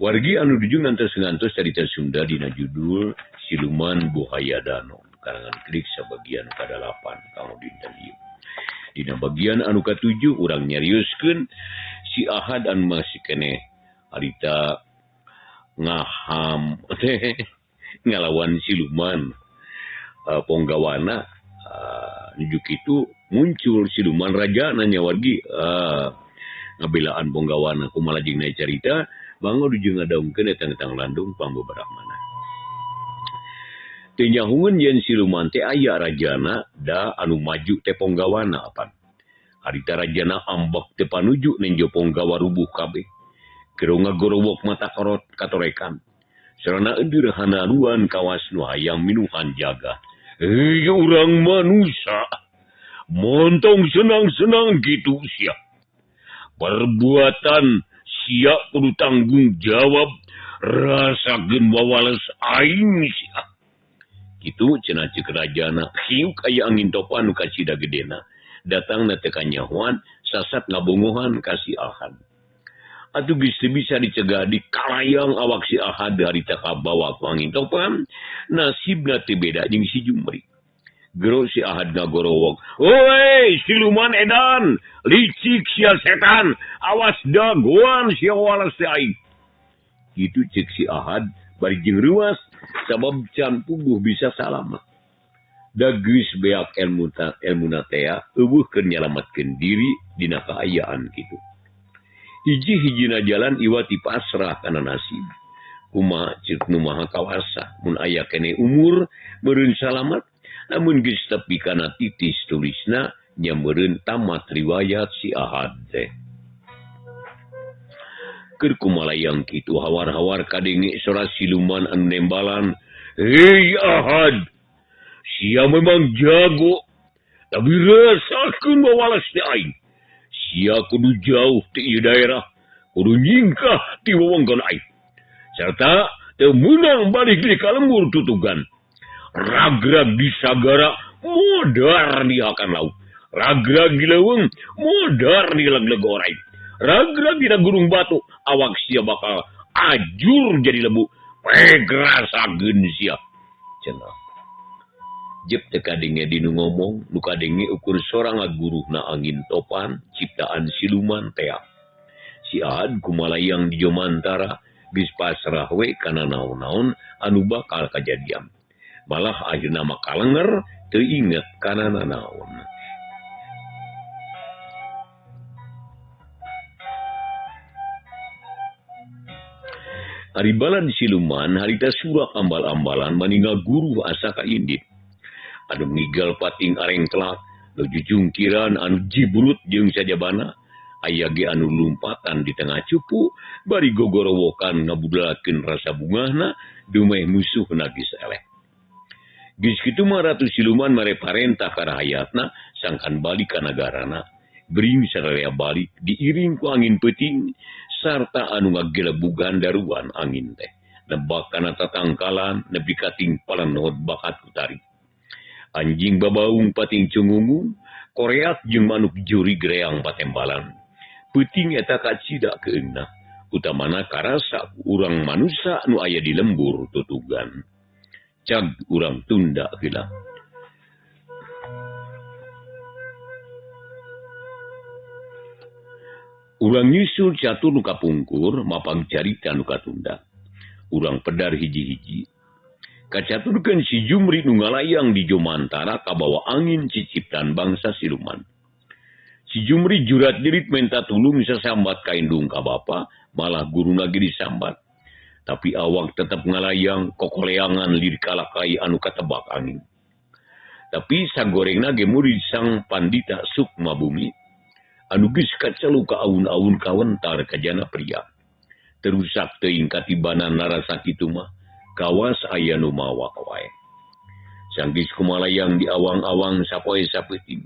Wargi anu dijung ngantos-ngantos carita Sunda dina judul Siluman Buhaya Danau karangan Klik sabagian ka-8 kanggo dinten ieu. Dina bagian anu ka-7 urang nyarioskeun si Ahad anu masih keneh harita ngaham ngalawan siluman ponggawana nuju kitu muncul siluman raja nanya wargi ngabelaan ponggawana kumaha jeung carita mangga dijung ngadaungkeun eta tentang landung pangbeberahmana. Teu nyahungeun yen siluman teh aya rajana da anu maju teh ponggawana apan. Harita rajana ambek teu panuju nenjo ponggawa rubuh kabeh. Gero ngagorowok mata korot katorekan. Sarana eudeurhana hanaruan kawas nu hayang minuhan jaga. Hei urang manusia, montong senang-senang gitu sia. Perbuatan sia kudu tanggung jawab, rasakeun wawales aing sia. Kitu cenah ceuk rajana, hiuk aya angin topan nu kacida gedena. Datangna teu kanyahoan, sasat ngabongohan ka si Ahad. Atuh geus teu bisa dicegah dikalayang awak si Ahad harita kabawa ku angin topan, nasibna teu beda jeung si Jumri. Gero si Ahad ngagorowok, "Oi, siluman edan, licik sia setan, awas dagoan sia wales teh aing." Kitu ceuk si Ahad bari jeung reuas sabab can puguh bisa salamat. Da geus beak elmuna tea eueuh keur nyalametkeun diri dina kaayaan kitu. Hiji-hijina jalan iwati pasrah kana nasib. Kumaha ceuk nu maha kawasa mun aya keneh umur meureun salamat, namun geus tepi kana titis tulisna nya meureun tamat riwayat si Ahad teh. Keur kumalayang kitu hawar-hawar kadenge sora siluman anu nembalan, "Hei Ahad, sia memang jago, tapi rasakeun wawales teh aing. Sia kudu jauh ti ieu daerah, kudu nyingkah ti wewengkon aing. Serta teu meunang balik di ka lembur tutugan. Ragrag di sagara modar di hakan laut, ragrag di leuweung modar di leg-leg orai, ragrag di gunung batu, awak sia bakal ajur jadi lebu. Pek rasakeun sia." Cenah. Jep teu kadenge dinu ngomong, nu kadenge ukur sora ngaguruhna angin topan ciptaan siluman tea. Si Ahad kumalayang di Jomantara geus pasrah we kana naon-naon anu bakal kajadian. Malah ayeuna mah kalenger teu inget kana nanaon. Ari balan siluman harita surak ambal-ambalan maninggal guru asa ka indit. Anu ngigal pating arengklak, nu jujungkiran anu jibrut jeung sajabana, aya ge anu lumpatan di tengah cupu, bari gogorowokan ngabudalakeun rasa bungahna dumeh musuhna geus eleh. Geus kitu mah ratu siluman mare parentah ka rahayatna sangkan balik ka nagarana, bering sararea balik diiring ku angin peuting sarta anu ngagelebugan daruan angin teh. Nebak kana tatangkalan nepi ka tingpalan nod bakat ku tarik. Anjing babaung pating cungungung, koreat jeung manuk juri greang patembalan. Peuting eta kacida keunah, utamana karasa ku urang manusa nu aya di lembur tutugan. Cag urang tunda heula. Urang nyusul catur nu kapungkur, mapang carita nu katunda. Urang pedar hiji-hiji. Kacaturkeun si Jumri nu ngalayang di Jomantara kabawa angin ciciptan bangsa siluman. Si Jumri jurat jerit menta tulung sasambat ka indung ka bapa, malah guruna ge disambat. Tapi awak tetep ngalayang kokoleangan lir kalakai anu katebak angin. Tapi sagorengna ge murid sang pandita Sukma Bumi anu geus kacelu ka aun-aun kawentar kajana pria. Terusak teuing katibanan narasa kitu mah. Kawas aya nu mawa wae. Sanggeus kumalayang di awang-awang sapoe sapeuting.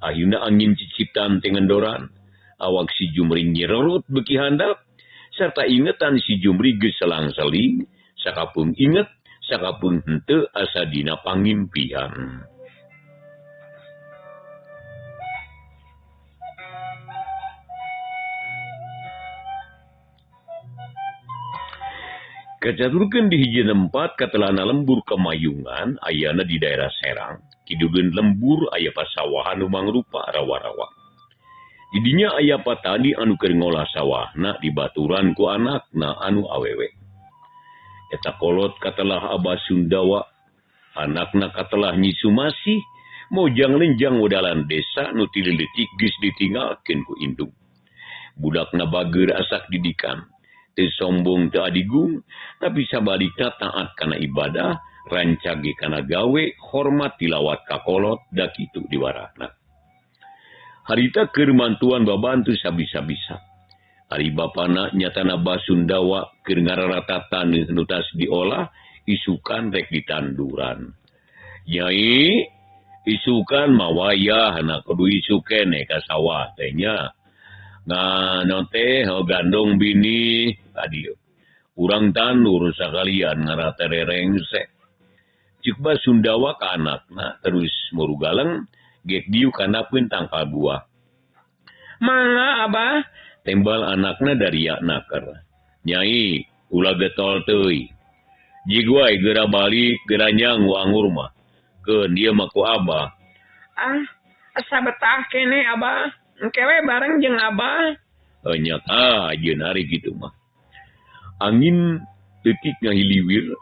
Ayeuna angin ciciptan teh ngendoran. Awak si Jumri nyerorot beuki handap sarta ingetan si Jumri geus selang-seling, sakapeung inget, sakapeung henteu asa dina pangimpian. Kacaturkeun di hiji tempat katelahna lembur Kamayungan ayana di daerah Serang. Kidugeun lembur aya pasawahan nu mangrupa rawa-rawa. Didinya aya patani anu keur ngolah sawahna dibaturan ku anakna anu awewe. Eta kolot katelah Abah Sundawa, anakna katelah Nyi Sumasih, mojang lenjang wedalan desa nu ti leutik geus ditinggalkeun ku indung. Budakna bageur asak didikan. Teu sombong teu adigung, tapi sabalikna taat kana ibadah, rancage kana gawe, hormat tilawat ka kolot, da kitu diwarahna. Harita keur mantuan babantu sabisa-bisa. Ari bapana nyatana Basundawa keur ngararata taneuh nu tas diolah, isukan rek ditanduran. Nyai, isukan mah wayahna kudu isuk keneh ka sawah teh nya. Nah, naon teh gandong bini tadi urang tandur sakalian ngarata rerengsek. Cik Basundawa ka anakna terus murugaleng gek diuk kanapeun tangkal buah. Mangga Abah, tembal anakna daria naker. Nyai, ulah getol teuing. Jig wae geura balik geura nyang anggur mah. Keun ieu mah ku Abah. Ah, asa betah keneh Abah. Engke we bareng jeung Abah. Nya kajeun ari kitu mah. Angin leutik ngahiliwir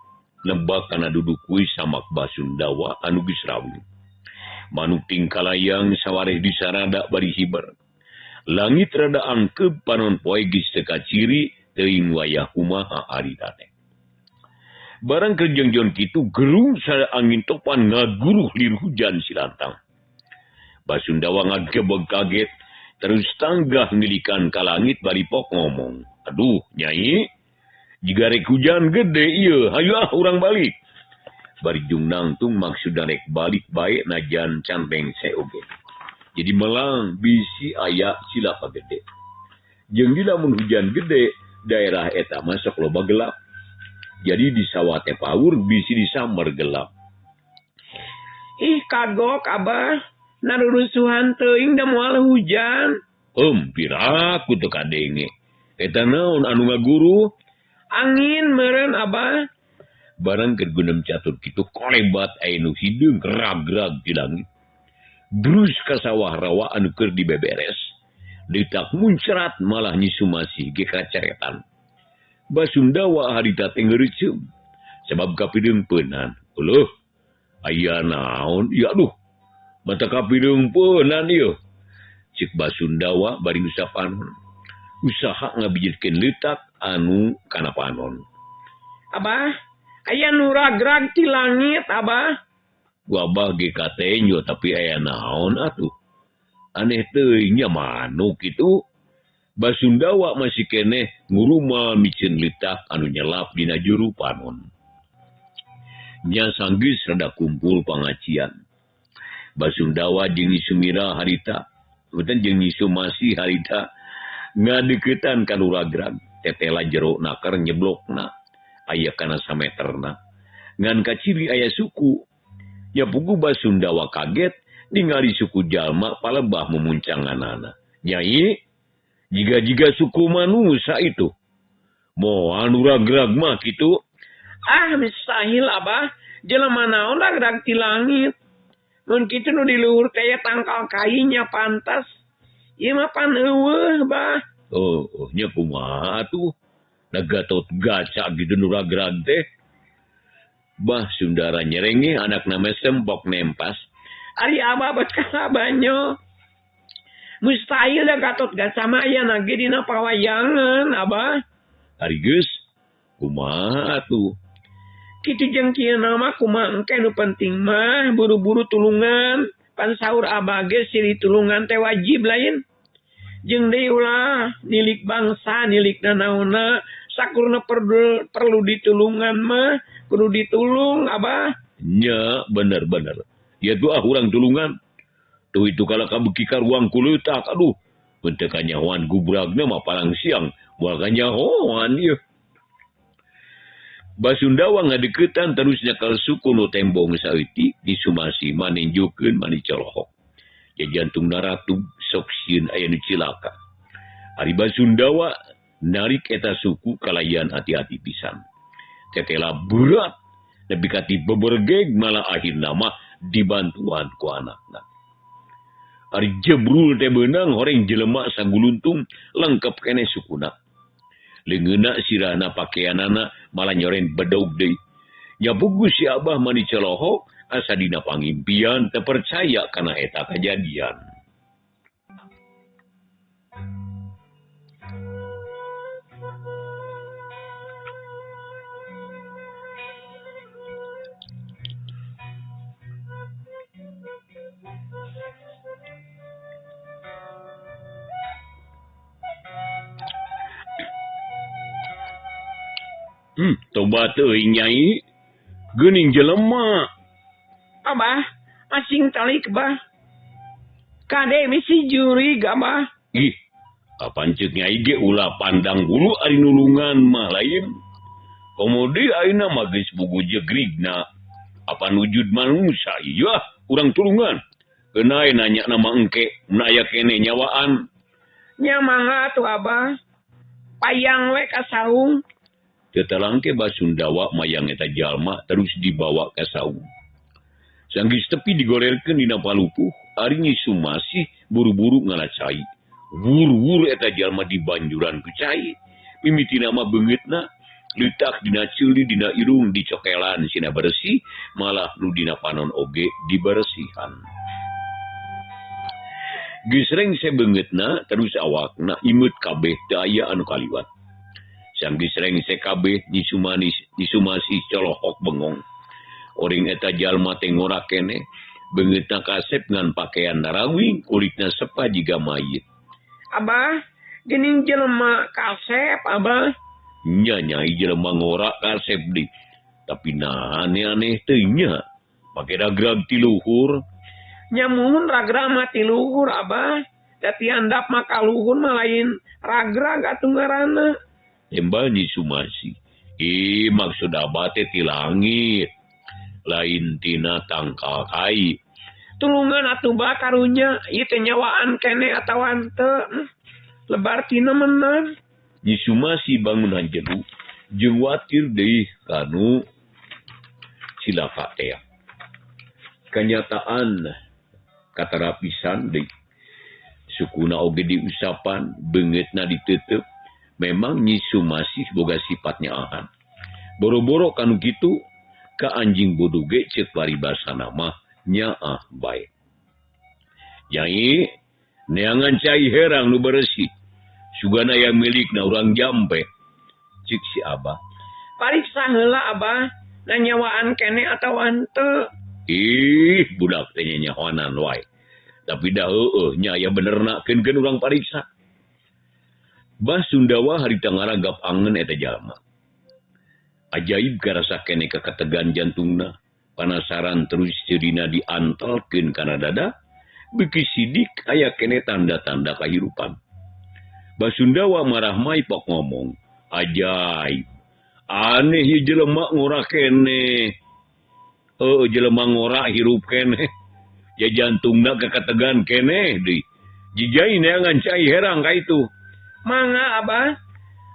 nebak kana duduk kuis samak Basundawa anu geus rawuh. Manuk tingkalayang sawareh disarada bari hiber. Langit rada angkeub panon poe geus teu kaciri teuing wayah kumaha harita teh. Barang keur jengjon kitu gerung sada angin topan ngaguruh lir hujan silantang. Basundawa ngagebeg kaget terus tanggah milikan ka langit bari pok ngomong. Aduh, Nyai, jiga rek hujan gede ieu, hayu ah urang balik. Bari jung nangtung maksudna rek balik bae najan can bengse oge. Jadi melang bisi aya cilaka gede. Jeung di lamun hujan gede, daerah eta mah sok loba gelap. Jadi di sawah teh paur bisi disamber gelap. Ih kagok Abah. Narurusuhan teuing da moal hujan. Piraku teu kadenge. Eta naon anu ngaguru? Angin meureun Abah. Barang keur gunem catur kitu kolebat aya nu hideung rag-rag di langit. Brus ka sawah rawa anu keur dibeberes. Detak muncrat malah Nyi Sumasih ge kacaretan. Basundawa harita teh ngeureutseum sabab kapideungpeunan. Euleuh, aya naon? Ya aduh. Mata kapideungpeunan ieu. Cik Basundawa bari usap panon. Usaha ngabijitkeun leutak anu kana panon. Abah, aya nu rag-rag ti langit, Abah. Ku Abah ge katenjo tapi aya naon atuh. Aneh teuing nya manuk kitu. Basundawa masih keneh nguruma miceun leutak anu nyelap dina juru panon. Nya sanggeus rada kumpul pangajian. Basundawa jeung Nyi Sumira harita, punten jeung Nyi Sumasih harita ngadeukeutan ka nu ragrag, tetela jero naker nyeblokna, aya kana sameterna. Ngan kaciri aya suku. Nya puguh Basundawa kaget ningali suku jalma palebah mumuncanganana. Nyai, jiga-jiga suku manusa itu. Moal nu ragrag mah kitu. Ah, mustahil Abah, jelema naon ragrag ti langit. Mun kitu nu di luhur teh tangkal kainya pantas. Ieu mah pan eueuh, Bah. Oh, nya kumaha atuh? Da Gatot Gaca gitu nu ragrag teh. Bah Sundara nyerenge anakna mah sempok nempas. Ari Abah bet kana banyo. Mustahil da Gatot Gaca mah aya na ge dina pawayangan, Abah. Ari geus kumaha atuh? Kitu jeung kieu mah kumaha engke nu penting mah buru-buru tulungan. Pan saur Abah ge silih tulungan teh wajib lain. Jeung deui ulah nilik bangsa, nilik nanaonna, sakurna perlu ditulungan mah kudu ditulung Abah. Nya bener-bener. Ya tuh ah urang tulungan. Tuh itu kala kabeuki ka ruang kuleutak aduh. Mun teu kanyahoan gubragna mah palang siang moal kanyahoan ieu. Basundawa ngadeuketan terus nyakal suku nu tembong saeutik Nyi Sumasih maninjukeun mani colohok. Ja jantung naratu sok sieun aya nu cilaka. Ari Basundawa narik eta suku kalayan hati-hati pisan. Tetela berat nepi ka ti bebergeg malah akhirna mah dibantuan ku anakna. Ari jebrul teh beunang horeng jelema saguluntung lengkap keneh sukuna. Leungeunna sirahna pakeanana malah nyoren bedog deui. Nya puguh si Abah mani celohok asa dina pangimpian teu percaya kana eta kajadian. Toba teuing nyai geuning jelema. Abah, masing talik bah. Kade misi jurig abah. Ih, apan ceuk nyai ge ulah pandang bulu ari nulungan mah lain. Komo deui ayeuna mah geus bugu jegrigna. Apan wujud manusia ieu ah urang tulungan. Keun nanya nama engke, mun aya keneh nyawaan. Nya mangga atuh abah. Payang we ka saung. Teu talangke Basundawa mayang eta jalma terus dibawa ka saung. Sanggeus tepi digorerkeun dina palupuh, ari Nyi Sumasih buru-buru ngala cai. Wur-wur eta jalma dibanjuran ku cai. Mimitina mah beungeutna leutak dina ceuli dina irung dicokelan sina bersih, malah nu dina panon oge dibersihan. Geus rengse beungeutna terus awakna imut kabeh teu aya anu kaliwat. Sanggeus rengse kabeh Nyi Sumasih colohok bengong. Oring eta jalma teh ngora keneh, beungeutna kasep ngan pakaian narawing, kulitna sepa jiga mayit. Abah, geuning jelema kasep abah. Nya nyai jelema ngora kasep deui. Tapi nah aneh-aneh teh nya, make ragrag ti luhur. Nya muhun ragrag mah ti luhur abah. Da ti handap mah ka luhur mah lain ragrag atuh ngaranna. Tembal Nyi Sumasih. Ih, maksud abah teh ti langit, lain tina tangkal kai. Tulungan atuh bah karunya, ieu teh nyawaan keneh atawa henteu. Lebar tina menang. Nyi Sumasih bangun hanjeru jeung watir deui kanu cilaka teh. Kanyataan katarapisan deui. Sukuna oge diusapan, beungeutna diteuteup. Memang Nyi Sumasih boga sifatnya ahan. Boro-boro kanu kitu ka anjing bodoh ge ceuk paribasana mah nyaah bae. Nyai neangan cai herang nu beresih. Sugana yang milikna urang jampe. Cik si Abah. Pariksa heula Abah, nanyawaan keneh atawa henteu. Ih, budak teh nyahoanan wae. Tapi dah heueuh nya aya benerna keun-keun urang pariksa. Bah Sundawa harita ngaragap angen eta jalma. Ajaib karasa keneh kakategan jantungna, panasaran terus ceurina diantelkeun kana dada, beuki sidik aya keneh tanda-tanda kahirupan. Bah Sundawa marah maipok ngomong, ajaib. Aneh ieu jelema ngora keneh. Heueuh jelema ngora hirup keneh. Ja jantungna kakategan keneh deui. Jijai neangan cai herang ka itu. Mangga Abah.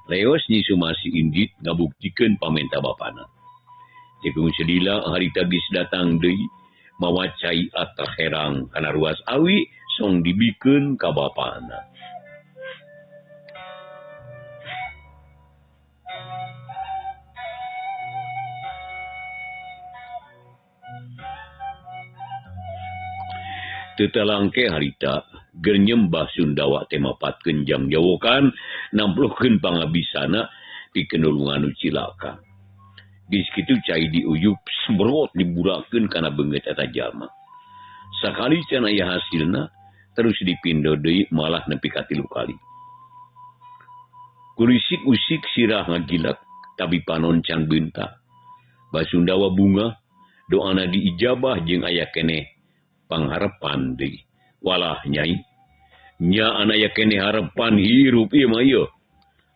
Leos Nyi Sumasih indit ngabuktikeun pamenta bapana. Jepung selila harita geus datang deui mawa cai atah herang kana ruas awi song dibikeun ka bapana. Teu talangke harita gernyem Bah Sundawa teh mapatkeun jang jawokan nampluhkeun pangabisana pikeun nulungan nu cilaka. Geus kitu cai diuyup sembrot diburakeun kana beungeut eta jalma. Sakali can aya hasilna terus dipindo deui malah nepi ka 3 kali. Kurisik-usik sirah ngagilak tapi panon can beunta. Bah Sundawa bunga doana diijabah jeung aya keneh pangharepan deui. Walah nyai, nya aya keneh harepan hirup ieu mah ieu.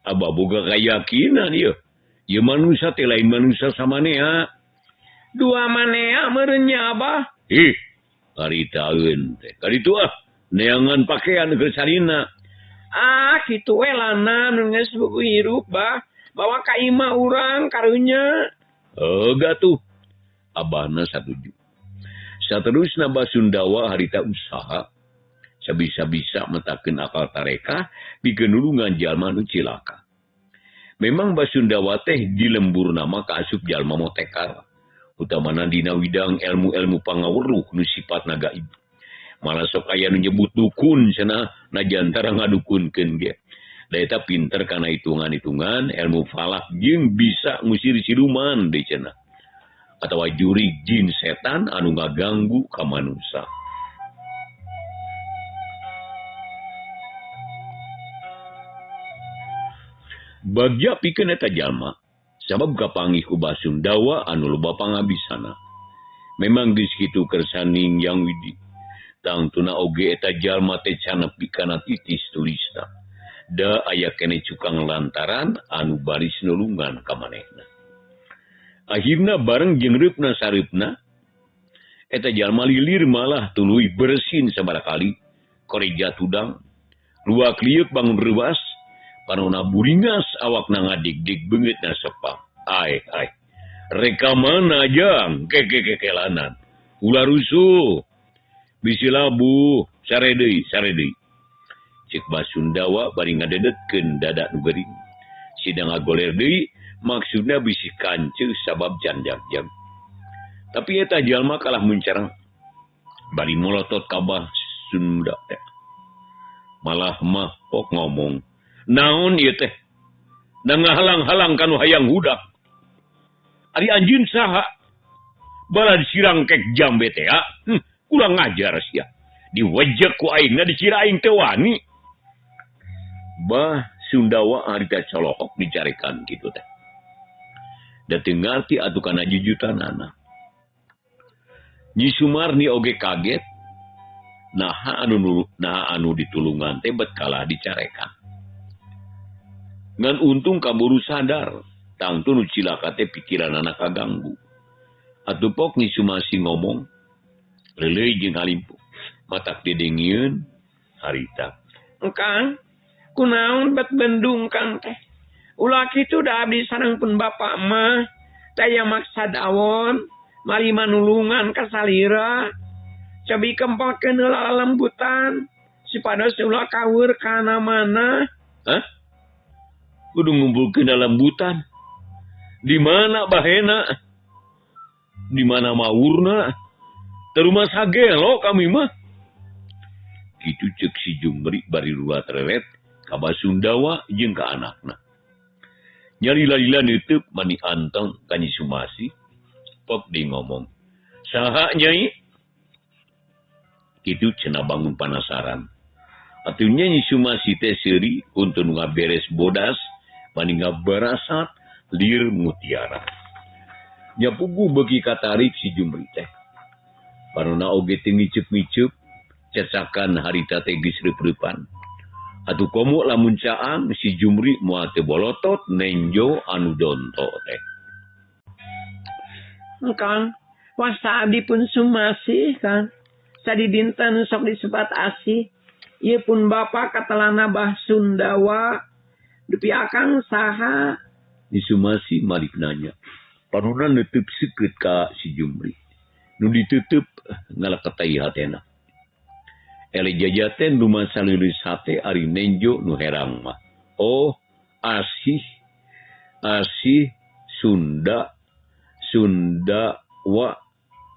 Abah boga kayakinan ieu. Ieu manusia teh lain manusia samanea. Dua manea meureun nya Abah. Ih, haritaeun teh. Kaditu ah, neangan pakaian keur sarina. Ah, kitu we lana nu geus buku hirup bah. Bawa ka imah urang karunya. Heuh tuh. Abahna satuju. Saterusna Basundawa harita usaha sabisa-bisa metakeun akal tareka pikeun nulungan jalma nu cilaka. Memang Basundawa teh di lembur nama kaasup jalma motekar, utamana dina widang ilmu-ilmu pangaweruh nu sifatna gaib. Malah sok aya nu nyebut dukun cenah najan tara ngadukunkeun ge. Da eta pinter kana hitungan-hitungan, ilmu falak jeung bisa ngusir siluman deui cenah. Atawa jurig jin setan anu ngaganggu ka manusia. Bagja pikeun eta jalma, sabab kapanggih ku Basundawa anu loba pangabisana. Memang geus kitu kersaning Yang Widi. Tangtuna oge eta jalma teh can nepi kana titis tulisna. Da aya keneh cukang lantaran anu baris nulungan ka manehna. Akhirna bareng jeung reupna sareupna eta jalma lilir malah tuluy bersin sabaraha kali koreja tudang luak lieuk bangun reuas panona buringas awakna ngadig-dig beungeutna sepak ai ai reka mana jang kekekekelanan ulah rusuh bisi labuh sare deui sare deui cek Basundawa bari ngadedetkeun dada nu gering sidang ngagoler deui maksudna bisi kanceu sabab janjang-jang. Tapi eta jalma kalah muncarang. Bari molotot ka Bah Sunda teh. Malah mah pok ngomong, naon ieu teh? Da ngahalang-halang kanu hayang hudak. Ari anjeun saha? Bala disirang kek jambe teh, kurang ngajar sia. Diwajek ku aingna dicira aing teh wani. Bah Sundawa harita colohok dicarekan kitu teh. Da teu ngarti atuh kana jujutanana. Nyi Sumarni oge kaget naha anu ditulungan teh bet kalah dicarekan. Ngan untung kaburu sadar, tangtu nu cilaka teh pikiranana kaganggu. Atuh pok Nyi Sumasi ngomong, leuleuy jeung halimpu, matak didengieun harita. Kang, kunaon bet bendung Kang teh? Ulah kitu da abdi sareng pun bapak mah daya maksad awon mari manulungan ka salira cobi kempelkeun heula lembutan supados ulah kawur kana mana. Hah? Kudu ngumpulkeun lembutan di mana bahena di mana mawurna terumah sagelo kami mah kitu ceuk si Jumri bari ruat reret ka Basundawa jeung ka anakna. Nyari lalila nutup mani anteng ka Nyi Sumasi pok di ngomong saha nyai kitu cenah bangun panasaran atuh nya Nyi Sumasi teh seuri untuk ngaberes bodas mani ngabarasat lir mutiara nya puguh beuki katarik si Jumri teh panona oge teu ngiceup-ngiceup cecakan harita teh geus reup-reupan. Atuh komo lamun caang si Jumri moal teu bolotot nenjo anu donto teh. Kang, wasa abdi pun Sumasih Kang. Sadi dinten sok disebat asih. Ieu pun bapa katelana Bah Sundawa. Dupi akang saha? Nyi Sumasi malik nanya. Panona neuteub seukeut ka si Jumri. Nu ditutup ngalaketai hatena. Ele jajaten rumah saleuleus hate ari nenjo nu herang mah. Oh, asih asih Sunda Sunda wa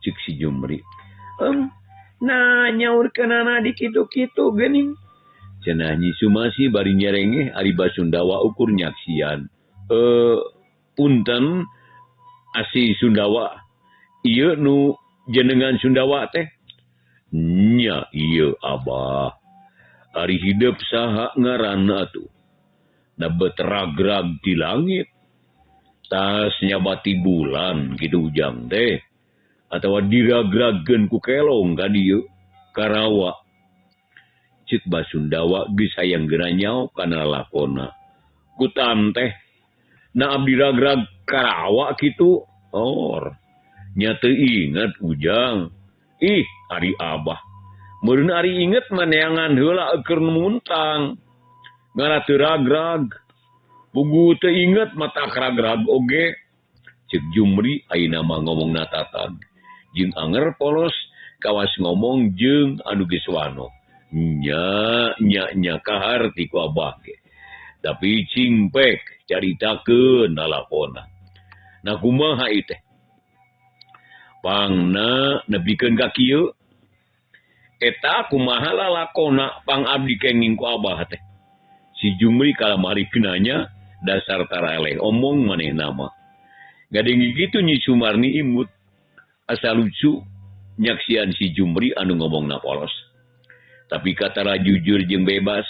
cik si Jumri. Nah nyaurkeunana di kitu-kitu geuning. Cenah Nyi Sumasi bari nyerengeh ari Basundawa ukur nyaksian. Punten asih Sundawa. Ieu nu jenengan Sundawa teh. Nya ieu abah. Ari hidep saha ngaranna atuh. Da betragrag di langit. Tas nyabati bulan kitu ujang teh. Atawa diragragkeun ku kelong ka dieu Karawa. Ceuk Basundawa geus hayang geuranyao kana lalakonna. Kutan teh na abdi ragrag Karawa kitu. Or nya teu inget ujang. Ih, ari abah. Meureun ari inget mah neangan heula keur muntang. Ngara teu ragrag. Pugu teu inget mata kragrag oge. Cek Jumri ayeuna mah ngomongna tatag. Jeung anger polos kawas ngomong jeung anu geus wano. Nya nya nya kaharti ku abah ge. Tapi cingpek caritakeun lalakona. Nah kumaha ieu teh? Pangna nepikeun ka kieu. Eta kumaha lalakona pang abdi kenging ku abah teh. Si Jumri kalamari nanya dasar taraleh omong manehna mah. Gading kitu Nyi Sumarni imut. Asa lucu nyaksian si Jumri anu ngomongna polos. Tapi katara jujur jeung bebas.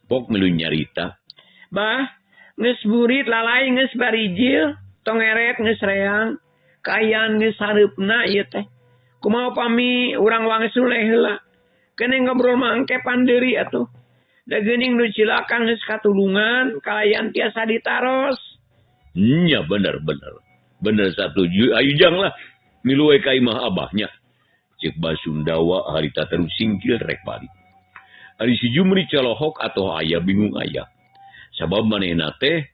Pok milu nyarita. Bah, geus burit lalai geus barijil, tongeret geus reang, kaayaan geus hareupna ieu teh. Kumaha pami urang wangsul heula. Kene ngobrol mah engke pandeuri atuh. Da geuning nu cilaka geus katulungan, kaayaan tiasa ditaros. Nya bener bener. Bener satuju. Ayo jang lah. Milu we ka imah abahnya. Cek Basundawa harita terus singkil rek balik. Ari si Jumri colohok atau aya bingung aya. Sabab manehna teh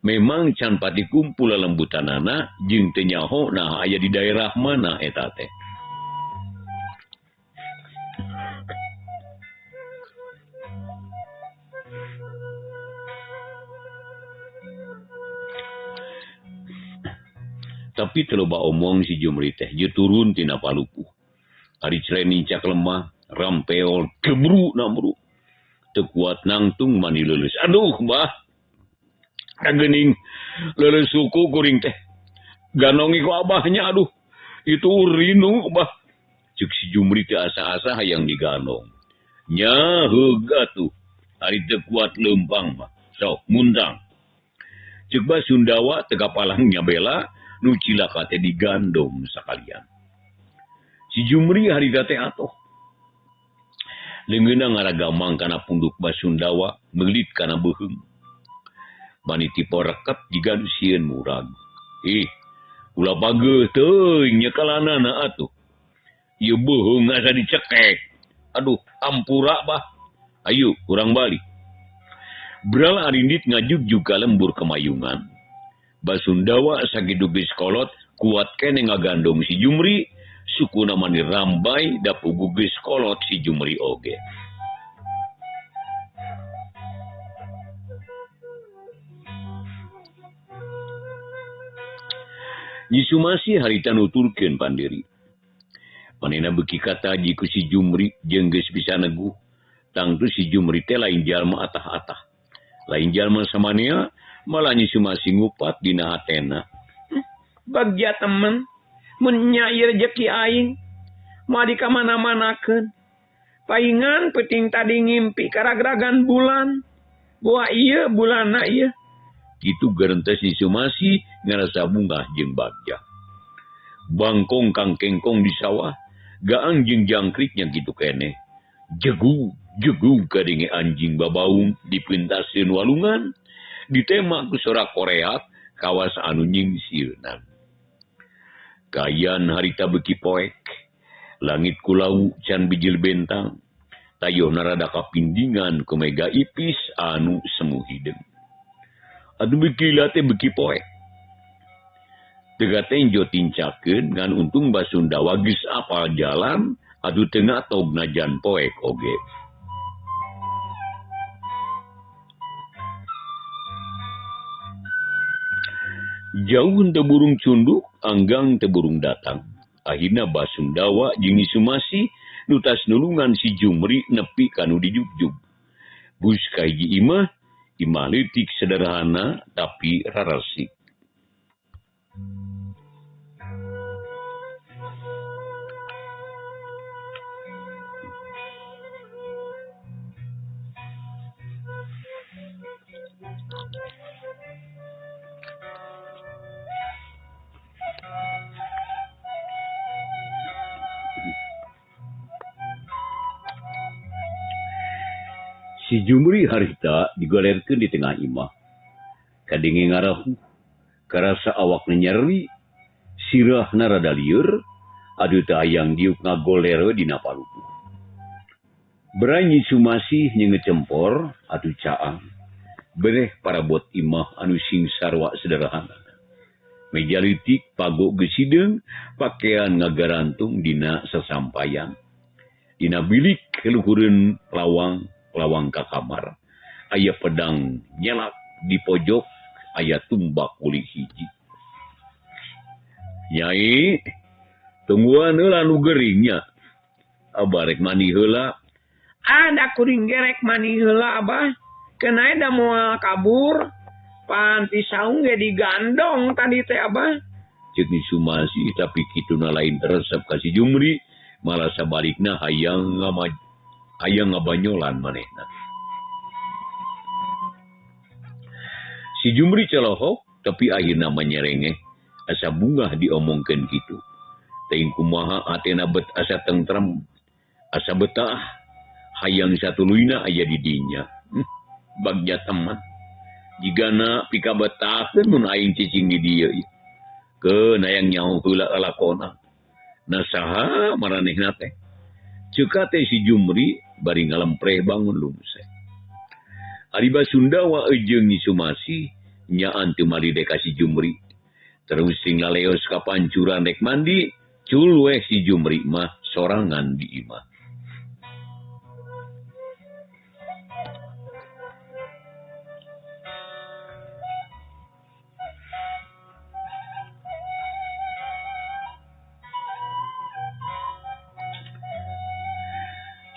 memang can pati kumpul lelembutanana jeung teu nyaho nah aya di daerah mana eta teh. Tapi teu loba omong si Jumri teh jeung turun tina palupuh. Ari celeni cak lemah, rampeol gebru namru. Teu kuat nangtung mani leuleus. Aduh, bah. Kageuning leuleus suku kuring teh. Ganongi ku abahnya aduh. Itu rinu bah. Ceuk si Jumri teh asa-asa hayang diganong. Nya heug atuh. Ari teu kuat leumpang mah. Sok mundang. Ceuk Basundawa teu kapalang nyabela nu cilaka teh digandong sakalian. Si Jumri harita teh atoh. Leungeunna ngaragamang kana punduk Basundawa, meulit kana beuheung. Bani tipe reket jiga nu sieun murag. Ih, ulah pageuh teuing nyekalanana atuh. Ieu beuheung asa dicekek. Aduh, ampura bah. Ayo, urang balik. Bral arindit ngajugjug ka lembur kemayungan. Basundawa sakitu geus kolot kuat kene ngagandong si Jumri, sukuna mani rambai da puguh geus kolot si Jumri oge. Nyi Sumasi harita nuturkeun pandiri. Manehna beuki kataji ku si Jumri jeung geus bisa neguh. Tangtu si Jumri teh lain jalma atah-atah. Lain jalma samanea, malah Nyi Sumasi ngupat dina hatena. Bagja temen, mun nya ieu rejeki aing, moal dikamana-manakeun. Paingan peuting tadi ngimpi karagragan bulan. Boa ieu bulanna ieu. Kitu gerentes Nyi Sumasi ngarasa bungah jeung bagja. Bangkong kang kengkong di sawah, gaang jeung jangkriknya kitu keneh. Jegu jegu kadenge anjing babaung dipintaseun walungan, ditema ku sorak koreak kawas anu nyingsieunan. Kayan harita beuki poek, langit kulau can bijil bentang, tayohna rada kapindingan ku mega ipis anu semu hideung. Atuh beuki lila teh beuki poek. Teu tenjo tincakeun ngan untung Basundawa geus apal jalan atuh teu ngatog najan poek oge. Jauh teu burung cunduk, anggang teu burung datang. Akhirna Basundawa jeung Nyi Sumasi nu tas nulungan si Jumri nepi ka nu dijugjug. Bus ka hiji imah, imah leutik sederhana tapi raresik. Si Jumri harita digolerkeun di tengah imah. Kadenge ngarahuh, karasa awakna nyeri, sirahna rada lieur, aduh teu hayang diuk ngagoler we dina palupuh. Berai Nyi Sumasih nyeungecempor atuh caang. Bereh parabot imah anu sing sarwa sederhana. Meja leutik pago geus hideung, pakean ngagarantung dina sasampayan. Dina bilik luhureun lawang, lawang ka kamar. Aya pedang nyelak di pojok, aya tumbak uli hiji. Nyai, tungguan heula nu geuringnya. Abah rek mandi heula. Ah, da kuring ge rek mandi heula abah. Keun da moal kabur. Pan ti saung ge digandong tadi teh abah. Ceuk Nyi Sumasih tapi kituna lain resep ka si Jumri, malah sabalikna hayang hayang ngabanyolan manehna. Si Jumri celohok tapi akhirna mah nyerengeh asa bungah diomongkeun kitu. Teuing kumaha hatena bet asa tentrem, asa betah, hayang satuluyna aya di dinya. Bagja teman. Jigana pikabetakeun mun aing cicing di dieu ieu. Keun hayang nyaho heula lalakona. Na saha maranehna teh? Ceuk teh si Jumri bari ngalempreh bangun lumseh. Ari Basundawa jeung Nyi Sumasih nyaan teu malide ka si Jumri. Terus sing laleos ka pancuran rek mandi, cul weh si Jumri mah sorangan di imah.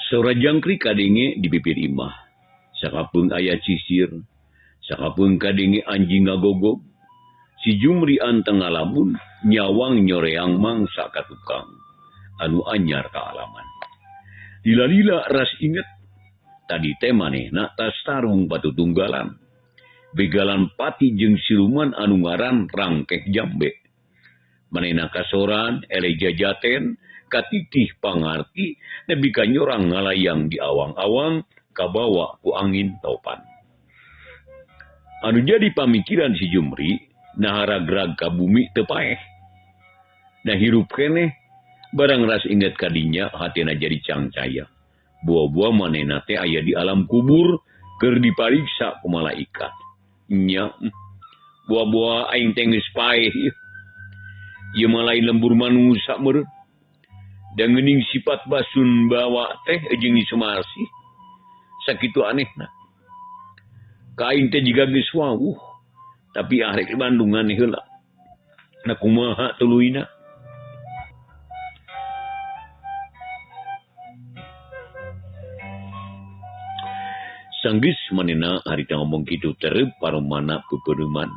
Sora jangkrik kadenge di pipir imah. Sakapeung aya cisir, sakapeung kadenge anjing ngagogog. Si Jumri anteng ngalamun, nyawang nyoreang mangsa ka tukang anu anyar ka alaman. Lila-lila ras inget, tadi teh manehna tas tarung patutunggalan. Begalan pati jeung siluman anu ngaran Rangkeh Jambe. Manehna kasoran, eleh jajaten, katitih pangarti, nepi ka nyorang ngalayang di awang-awang, kabawa ku angin topan. Anu jadi pamikiran si Jumri, nah ragrag ka bumi teu paeh. Nah hirup keneh, barang ras inget kadinya hatena jadi cangcaya. Buah-buah manehna teh aya di alam kubur keur dipariksa ku malaikat. Nya, buah-buah aing teh geus paeh ieu. Ieu mah lain lembur manusa meureun. Da geuning sifat Basundawa teh jeung Nyi Sumasih sakitu anehna. Ka aing teh jiga geus wawuh, tapi arek Bandungan heula. Na kumaha tuluyna? Sanggeus manehna harita ngomong kitu tereup paromana peupeureuman.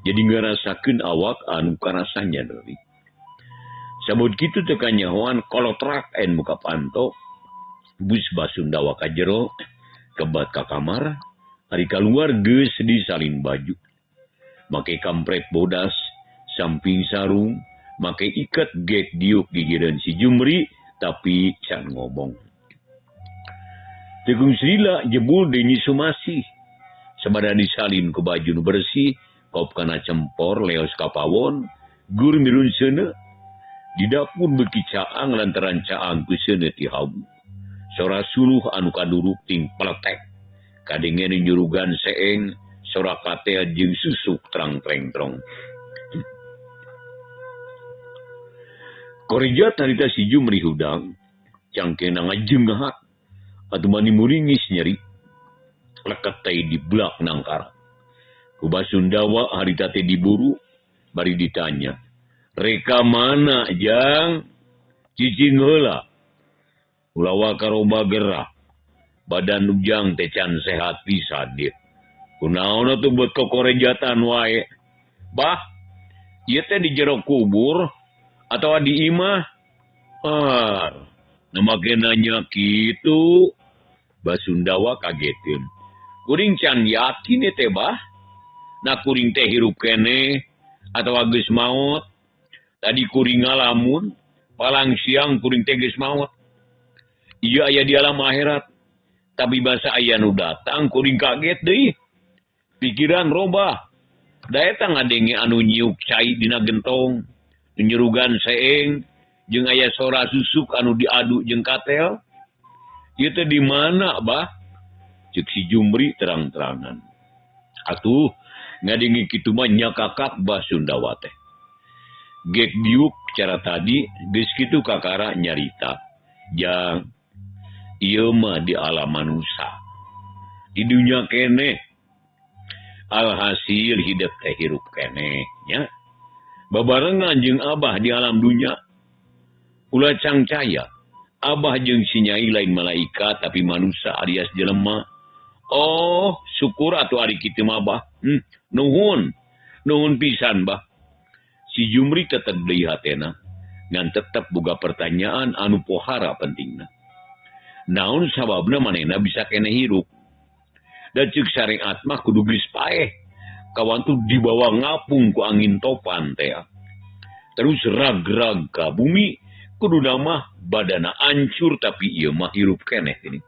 Jadi ngarasakeun awak anu karasa nyadari. Sabut kitu teu kanyahoan kolotrak en muka panto. Bus Basundawa ka jero, kebat ka kamar, ari kaluar geus disalin baju. Make kampret bodas, samping sarung, make iket gek diuk gigireun si Jumri, tapi can ngomong. Tegung Srila jebul deui Nyi Sumasih. Sabada disalin ku baju nu bersih, kop kana cempor leos ka pawon, gur mirun seuneu. Di dapur beuki caang lantaran caang ku seuneu ti hawu. Sora suluh anu kaduruk ting peletek. Kadenge nu nyurugan seeng, sora katel jeung susuk trang-treng-trong. Korejat harita si Jumri hudang, cangkena ngajengahat, atuh mani muringis nyeri. Leket teh diblak nangkara. Ku Basundawa harita teh diburu, bari ditanya. Reka mana jang? Cicing heula. Ulawa karoba gerah. Badan ujang teh can sehat pisan dia. Kunaon atuh buat kokorejatan wae. Bah, ieu teh di jero kubur atawa di imah? Ah, nu make nanya kitu. Basundawa kageteun. Kuring can yakin teh bah. Na kuring teh hirup keneh atawa geus maot. Tadi kuring ngalamun, palang siang kuring teh geus maot. Ieu aya di alam akhirat. Tapi basa aya nu datang kuring kaget deui. Pikiran robah. Da eta ngadenge anu nyiuk cai dina gentong, nyerugan seeng, jeung aya sora susuk anu diadu jeung katel. Ieu teh di mana, bah? Ceuk si Jumri terang-terangan. Atuh ngadenge kitu mah nyakakak Bah Sundawa teh. Gek diuk cara tadi geus kitu kakara nyarita. Jang ieu mah di alam manusia. Di dunya keneh. Alhasil hidup teh hirup keneh nya. Babarengan jeung Abah di alam dunya. Ulah cangcaya. Abah jeung si Nyai lain malaikat tapi manusia alias jelema. Oh, syukur atuh ari kitu mah Bah. Nuhun. Nuhun pisan Bah. Si Jumri tetep deui hatena ngan tetep boga pertanyaan anu pohara pentingna. Naon sababna manehna bisa keneh hirup? Da ceuk syariat mah kudu geus paeh. Kawantu dibawa ngapung ku angin topan teh. Terus rag-rag ka bumi kudu mah badana ancur tapi ieu mah hirup keneh ini.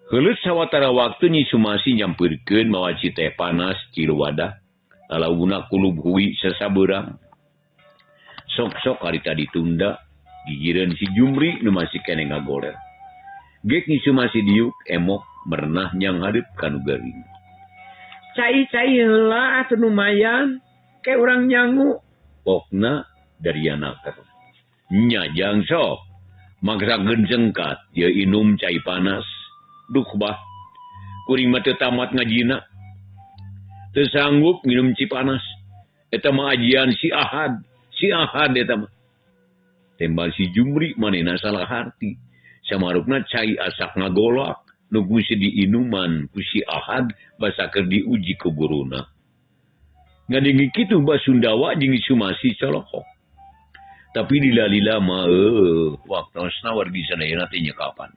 Heuleut sawatara waktu Nyi Sumasi nyampeurkeun mawa citeh panas tilu wadah. Lalauna kulub hui sasabeurang. Sok-sok harita ditunda gigireun si Jumri nu masih keneh ngagoler. Gek Nyi Sumasi diuk emok merenah nyang hadeup ka nu gering. Cai-cai heula atuh lumayan ke urang nyangu. Pokna dari anaker. Nya jang sok maksakeun cengkat ieu inum cai panas. Duh bah kuring mah teu tamat ngajina. Teu sanggup nginum ci panas. Eta mah ajian si Ahad, si Ahad eta mah. Tembal si Jumri manehna salah harti. Samarupna cai asak ngagolak nu geus diinuman ku si Ahad basa keur diuji ku guruna. Ngadenge kitu Bah Sundawa jeung Sumasi colokok. Tapi lila-lila mah waktosna wargi sadayana teh nya kapan.